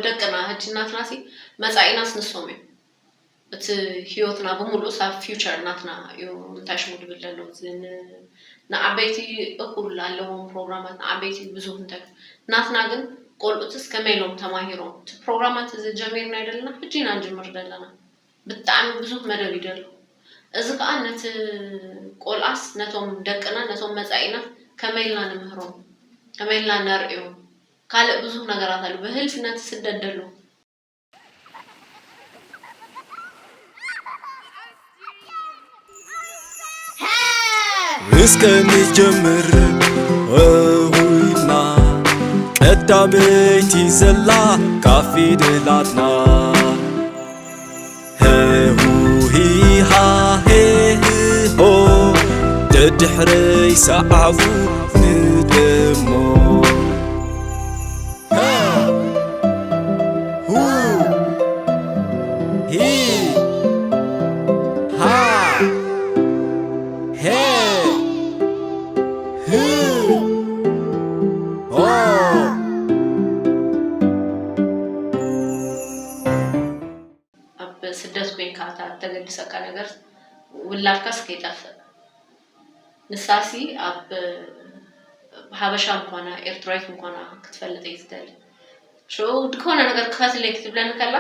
ደቅና ሕጂ ናትናሲ መጻኢናስ ንሶም እዮም። እቲ ህይወትና ብምሉእ ሳብ ፊውቸር ናትና እዩ። እንታይ ሽሙ ድብል ዘሎ እዚ ን- ንዓበይቲ እኩል ኣለዎም ፕሮግራማት ንዓበይቲ ብዙህ እንታይ ናትና ግን ቆልኡትስ ከመይ ኢሎም ተማሂሮም እቲ ፕሮግራማት እዚ ጀሚርና ይደለና ሕጂ ኢና ንጅምር ዘለና። ብጣዕሚ ብዙህ መደብ ይደሎ። እዚ ከዓ ነቲ ቆልኣስ ነቶም ደቅና ነቶም መፃኢና ከመይ ኢልና ንምህሮም ከመይ ኢልና ነርእዮም ካልእ ብዙህ ነገራት ኣሎ። ብህልፊ ነቲ ስደት ደሎ እስከ ንጀምር እሁና ቀዳመይቲ ዘላ ካብ ፊደላትና ህሁሂሃሄህሆ ደድሕረይ ሰዓቡ ንደሞ ሁ ሂ ሃ ሄ ህ ሆ ኣብ ስደት ኮይንካ እታ እተገድሰካ ነገር ውላድካስ ከይጠፍእ ንሳሲ ኣብ ሓበሻ ምኳና ኤርትራዊት ምኳና ክትፈልጥ እየ ዝደሊ። ሽዑ ዝኾነ ነገር ክፈትለይ ክትብለኒ ከላ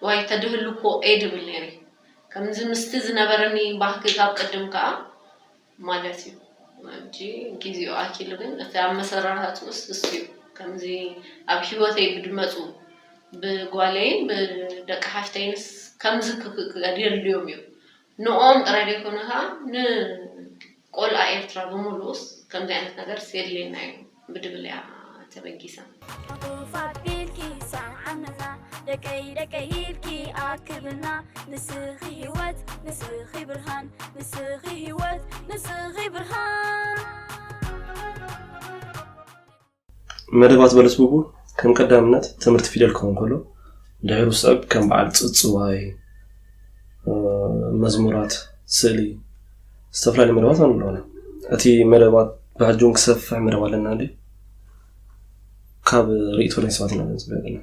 ዋይ ተድህሉ እኮ እየ ድብል ነይረ። ከምዚ ምስቲ ዝነበረኒ ባህጊ ካብ ቅድም ከዓ ማለት እዩ እንጂ ጊዜኡ ኣኪሉ ግን እቲ ኣመሰራርሃትኡስ እሱ እዩ። ከምዚ ኣብ ሂወተይ ብድመፁ ብጓለይን ብደቂ ሓፍተይንስ ከምዚ ክድልዮም እዩ። ንኦም ጥራይ ዘይኮነ ከዓ ንቆልኣ ኤርትራ ብምሉኡስ ከምዚ ዓይነት ነገርስ የድልየና እዩ ብድብል እያ ተበጊሳ። ጡፍ ኣቢልኪ ሰዓምና ደቀይ ደቀይ ኢልኪ ኣክብና ንስኺ ሂወት ንስኺ ብርሃን ንስኺ ሂወት ንስኺ ብርሃን መደባት በለስ ቡቡ ከም ቀዳምነት ትምህርቲ ፊደል ክኸውን ከሎ ድሕሩ ዝስዕብ ከም በዓል ጽጽዋይ፣ መዝሙራት፣ ስእሊ ዝተፈላለዩ መደባት ኣለውና። እቲ መደባት ብሕጂ እውን ክሰፍሕ መደብ ኣለና እንዲ ካብ ርእይቶ ናይ ሰባት ኢና ንጽበዮ ዘለና።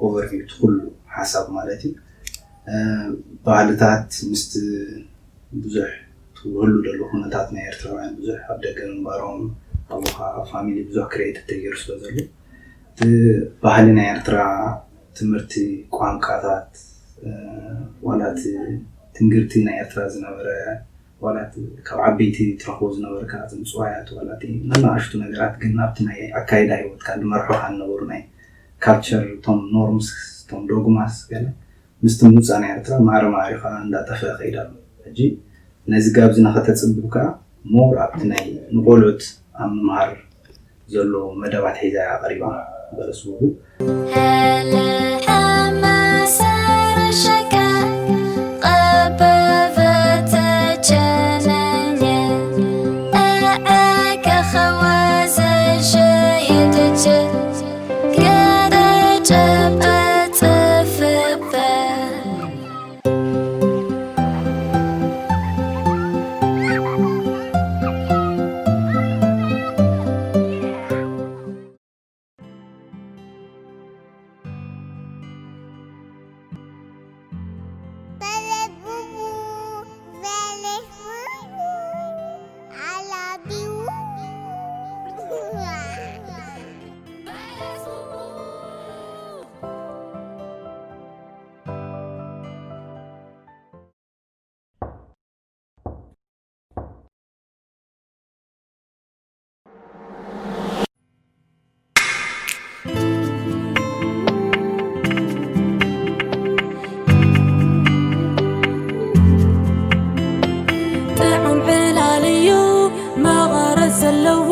ኦቨርቪው እቲ ኩሉ ሓሳብ ማለት እዩ። ባህልታት ምስቲ ብዙሕ ትህሉ ዘሎ ኩነታት ናይ ኤርትራውያን ብዙሕ ኣብ ደገ ምንባሮም ኣብኡ ከዓ ፋሚሊ ብዙሕ ክሬት ተገይሩ ስለ ዘሎ እቲ ባህሊ ናይ ኤርትራ ትምህርቲ ቋንቋታት ዋላ እቲ ትንግርቲ ናይ ኤርትራ ዝነበረ ዋላ ካብ ዓበይቲ ትረኽቦ ዝነበርካ እዞም ፅዋያት ዋላ እቲ ነናእሽቱ ነገራት ግን ናብቲ ናይ ኣካይዳ ሂወትካ ዝመርሑካ ዝነበሩ ናይ ካልቸር እቶም ኖርምስ እቶም ዶግማስ ገለ ምስቲ ምውፃእ ናይ ኤርትራ ማዕረ ማዕሪኻ እንዳጠፈአ ከይድ ኣሎ ሕጂ ነዚ ጋብዚ ንኸተፅብብ ከዓ ሞር ኣብቲ ናይ ንቆልዑት ኣብ ምምሃር ዘሎ መደባት ሒዛ እያ ቀሪባ በለስ ቡቡ። ጥዑም ዕላል እዩ መቐረት ዘለዎ